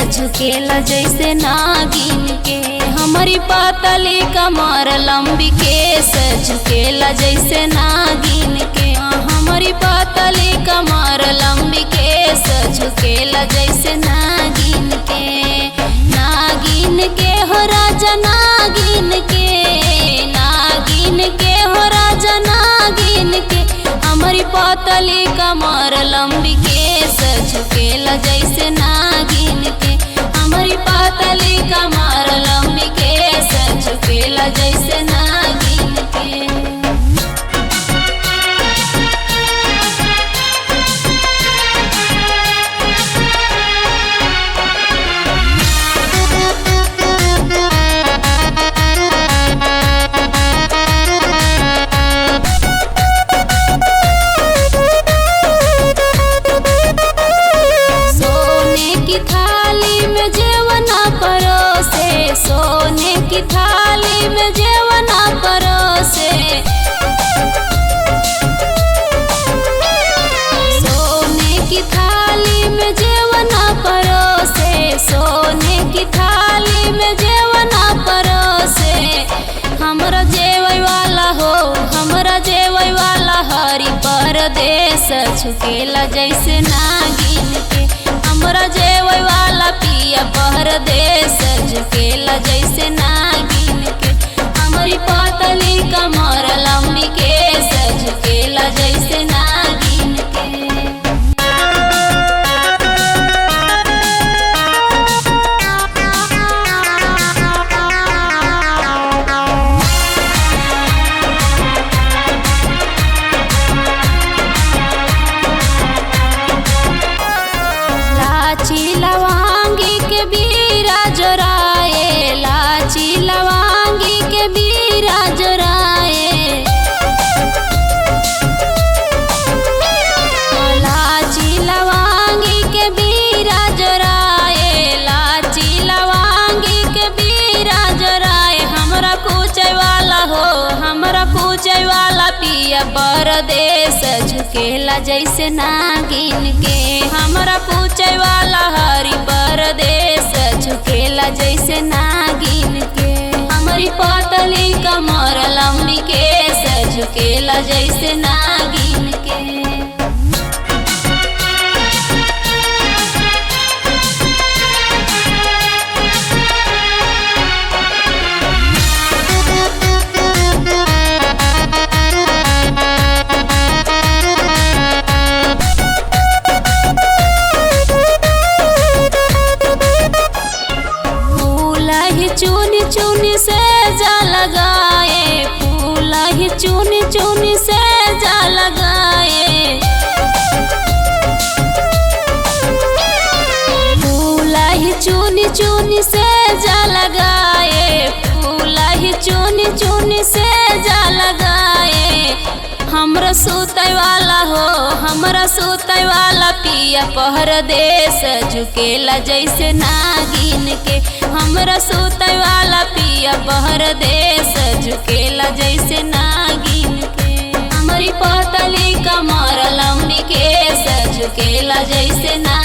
झुकेला जैसे नागिन के। हमारी पातली कमर लंबी केस झुकेला जैसे नागिन के। हमारी पातली कमर लंबी केस झुकेला जैसे नागिन के। नागिन के हो राजा नागिन के, नागिन के हो राजा नागिन के। हमारी पातली कमर लंबी केस झुकेला जैसे नागिन के। हमारी पातली कमर लंबी केस झुकेला जैसे नागिन के। सोने की थाली में जेवना परोसे, सोने की थाली में जेवना परोसे। सोने की थाली में जेवना परोसे, सोने की थाली में जेवना परोसे। हमरा जेवै वाला हो, हमरा जेवै वाला हरी परदेस झुकेला जैसे नागिन के। हमरा जेवै वाला पिया परदेस झुकेला जैसे नागिन के। हमारी पातली कमर लंबी केस झुकेला जैसे नागिन के। लाची लवांगी के बीरा जोराए, लाची लवांगी के बीरा जोराए। लाची लवांगी के बीरा जोराए, लाची लवांगी के बीरा जोराए। हमरा पूछे वाला हो, हमरा पूछे वाला पिया परदेस झुकेला जैसे नागिन के। हमरा पूछे वाला हरी परदेस झुकेला जैसे नागिन के। हमारी पातली कमर लंबी केस झुकेला जैसे नागिन के। चुन चुन से जा लगाए, फूल ही चुन चुन से जा लगाए। फूल ही चुन चुन से जा लगाए, फूल ही चुन चुन से जा लगाए। हमरा सुतै वाला हो, हमरा सुतै वाला पिया परदेस झुकेला जैसे नागिन के। हमरा सुतै वाला पिया परदेस झुकेला जैसे नागिन के। हमारी पातली कमर लंबी केस झुकेला जैसे नागिन।